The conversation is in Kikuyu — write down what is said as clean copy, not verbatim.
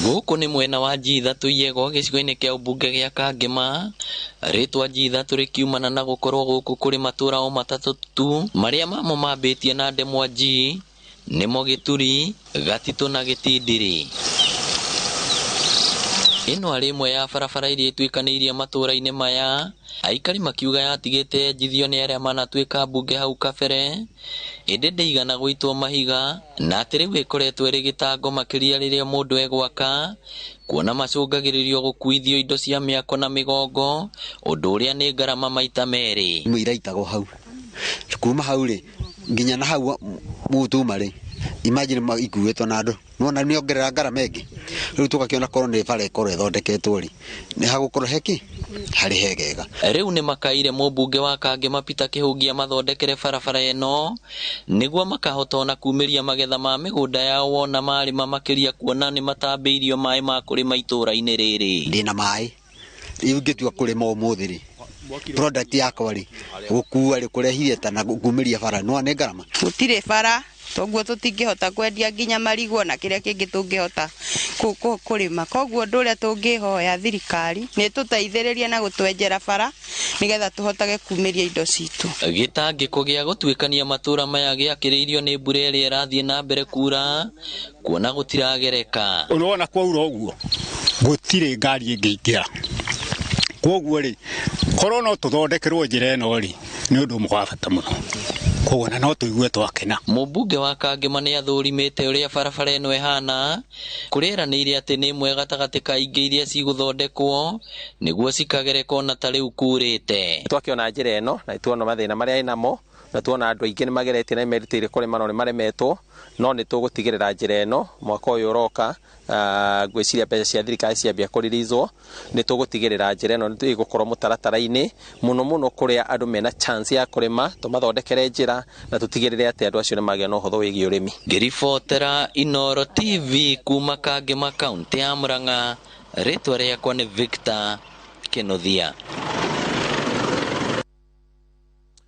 Gũkũ nĩ mwena wa G3 Yego gĩcigo-inĩ kĩa ũmbunge gĩa Kangema. Rĩtwa G3 rĩkiumana na gũkorwo gũkũ kũrĩ matũra o matatũ tu marĩa mamo mambĩtie na ndemwa G, nĩmo Gĩturi, Gatitũ na Gĩtindiri. Ĩno arĩ ĩmwe ya barabara iria ituĩkanĩirie matũra-inĩ maya, aikari makiuga yatigĩte yenjithio nĩ arĩa manatuĩka mbunge hau kabere, ĩndĩ ndĩigana gũitwo mahiga, na atĩ rĩu ĩkoretwo ĩrĩ gĩtango makĩria rĩrĩa mũndũ egwaka, kuona macũngagĩrĩrio gũkuithio indo cia mĩako na mĩgongo, ũndũ ũrĩa nĩ ngarama maita merĩ. Imwe iraitagwo hau kuma hau rĩ nginya na hau mutuma rĩ, imagine ikuĩtwo na andũ nĩwona nĩongerera ngarama ĩngĩ. Rĩu tũgakĩona korwo nĩ bara ĩkorwo ĩthondeketwo rĩ, nĩ hagũkorwo hekĩ harĩ hegega. Rĩu nĩ makaire mũmbunge wa Kangema Peter Kĩhũngia mathondekere barabara ĩno nĩguo makahota ona kumĩria magetha ma mĩgũnda yao wona marĩma makĩria kuona nĩ matambĩirio maĩ ma kũrĩma itũũra-inĩ rĩrĩ. Ndĩna maĩ rĩu ingĩtua kũrĩma ũmũthĩ rĩ, product yakwa rĩ, gũkua rĩ, kũrehithia ta na kumĩria bara nĩwona nĩ ngarama. Gũtirĩ bara toguo tũtingĩhota kwendia nginya marigũ na kĩrĩa kĩngĩ tũngĩhota kũrĩma. Koguo ũndũ ũrĩa tũngĩhoya thirikari nĩ tũteithĩrĩrie na gũtwenjera bara nĩgetha tũhotage kumĩria indo citũ. Gĩtangĩko gĩa gũtuĩkania matũra maya gĩakĩrĩirio nĩ mbura ĩrĩa ĩrathiĩ na mbere kura kuona gũtiragereka. Ũrona kwaura ũguo gũtirĩ ngari ĩngĩingĩra, koguo rĩ korwo no tũthondekerwo njĩra ĩno rĩ, nĩ ũndũ ũmwe wa bata mũno, koguo na no tũigue twakena. Mũmbunge wa Kangema nĩ athũrimĩte ũrĩa barabara ĩno ĩhana, kũrĩa eranĩire atĩ nĩ ĩmwe gatagatĩ ka ingĩ iria cigũthondekwo nĩguo cikagereka ona ta rĩu kurĩte. Twakĩona njĩra ĩno na tuona mathĩna marĩa ĩnamo, na tuona andũ aingĩ nĩ mageretie na nĩ merutĩire kũrĩma no nĩ maremetwo, no nĩ tũgũtigĩrĩra njĩra ĩno mwaka ũyũ ũroka, ngwĩciria mbeca cia thirikari ciambia kũririizwo, nĩ tũgũtigĩrĩra njĩra ĩno nĩ ĩgũkorwo mũtaratara-inĩ mũno mũno kũrĩa andũ mena chance ya kũrĩma, tũmathondekere njĩra na tũtigĩrĩre atĩ andũ acio nĩ magĩa na ũhũthũ wĩgiĩ ũrĩmi. Ngĩribotera Inooro TV kuma Kangema kaunti ya Murang'a, rĩtwa rĩakwa nĩ Victor Kĩnuthia.